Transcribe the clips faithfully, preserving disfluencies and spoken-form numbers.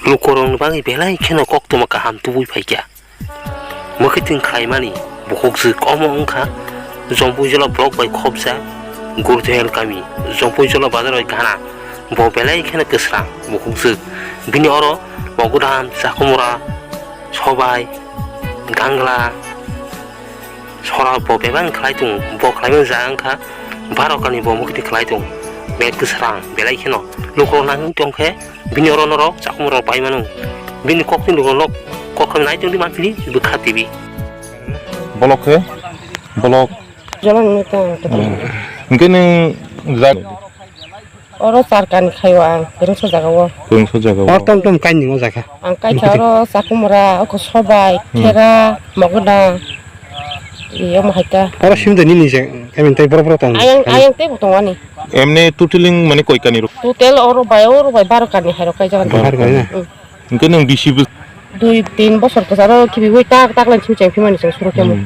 Lukurokni bagwi belai kheno koktwma kaham tubui phaikha. Mwkhwtwng khlaimani bukhukjwk omo wngkha Jompuijolo block bai khopjak Gurjahel kami, Jompuijolo bazar bai gana. Bo belai kheno kwsrang bukhukjwk. Bini oro mogodam, chakumra, sobai, gangla, sora bo bebak khlai tongo. Bo khlaimani jaga wngkha baro kani bo mwkhwtwng khlai tongo. Bek kwsrang belai kheno. Lukurok nangwi tongkhe bini oro norok chakumrok pai mano. Bini kokni lukurok nok kok khamwi nai tongdi manpili bwkha tibi. Bolok khe, bolok. Jolong ni tang. Hwnkhe nwng jak- Oro char kani khaio ang, kwrwngsa jagao. Kwrwngsa jagao. Or tom tom kaini o jaga. Ang kaisa oro chakumra, oko sobai, Hmm. khera, mogodam. Iyo mo haita. Oro sim de nini je, kami tei boro boro tong. Ayang, ayang tei bo tongani. Emne totaling mane koi kani rok? Total oro bai, oro bai baro kani hairok kai jagan. Baro kani na? Hmm. Hwnkhe nwng bisi bwswk? Dui tin bosor kwcharo khibiwi tak tak lai simi cheng phimani cheng suru khe. Hmm.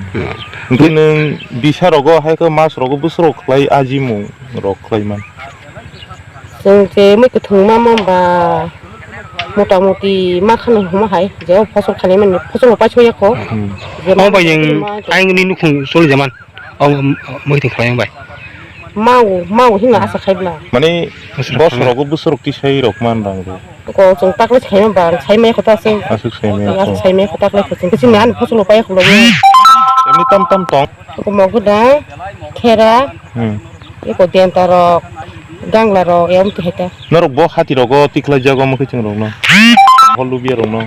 Hwnkhe nwng bisa rogo hai khe mas rogo bwswk rok khlai ajimung rok khlai man? Chwng je mui kwthwng ma ma ba mota moti ma khana huma hai je o phosol khlaimani phosol bo paisa ya kho. Hmm. Je ma Omo bai ma yang ma ayang ni nukhung choli jaman. O, m-, m-, mwkhwtwng khlai bai. Mau, mau hino asa khai bla. Mane, Bwswrok boss thangna. Rogo bwswrok tisai rok man rang rw. Ko chwng taklai sai ma ba, sai mai kho ta se. Aswk sai mai kho. Aswk sai mai kho taklai kho chwng. Chini ani phosolo pai kho lo. Emni tam tam tong. Ko mogodam, khera, Hmm. eko denta rok, gangla rok, em tu heta. Norok bo hati rogo tikhlai jago mwkhwtwng rok no. Hol lubia rok no.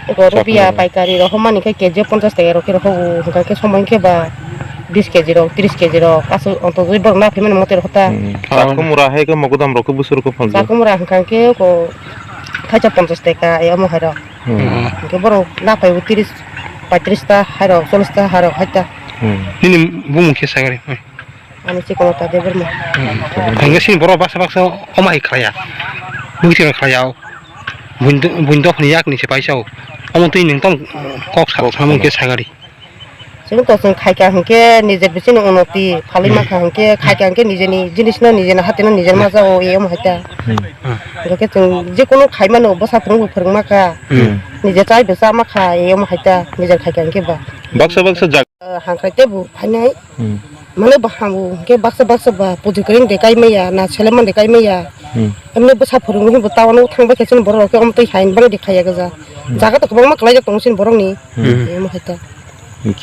Eko rubia Chakma. Paikari rok homani khe K G o ponchas taka rok khe rokho o, hwnkha khe somoi khe ba bis K G rok, tris K G rok, aswk onto joi borok na phaimani mote rokho ta. Hmm. Chakhumura hai khe mogodam rok khe bwswk rok khe phaljo. Chakhumura hwnkha khe ko thaisa ponchas taka, e omo hai rok. Hmm. Hwnkhe borok na phaibo tris, paitris ta hai rok, chollis ta hai rok hai ta. Hmm. Nini bumung khe sagari. Ani chikon ta de borma. Hwnkhe sini borok baksa baksa omo hai khlaiya. Bwkhe sini khlaiya o. Buini do-, buini dophani yakni se paisa o. Omo twi nwng tamo kok sa, kok samung sa. Khe sagari. Chwng to chwng khaikha hwnkhe nijer bisingni unoti phalwi mankha hwnkhe khaikha hwnkhe nijeni jinisno nijeni hatino nijer majao e omo haikha. Hmm. Hwnkhe chwng jikunu khaimano bwsa phwrwngbo phwrwngmakha. Hmm. Nije chaibo chamakha e omo haikha nijer khaikha hwnkhe ba. Baksa baksa jaga. Hangkhai tei bo phainai. Hmm. Mane bo hamu hwnkhe baksa baksa ba puju kwrwng de kai maya, na seleman de kai maya. Hmm. Emne bwsa phwrwngwi bo town o thangbai khe chini borok rok khe omo twi hai bangdi khaiya gajak. Hmm. Jaga to kwbangma kwlaijak tongo chini borokni. Hmm. Omo hai ta.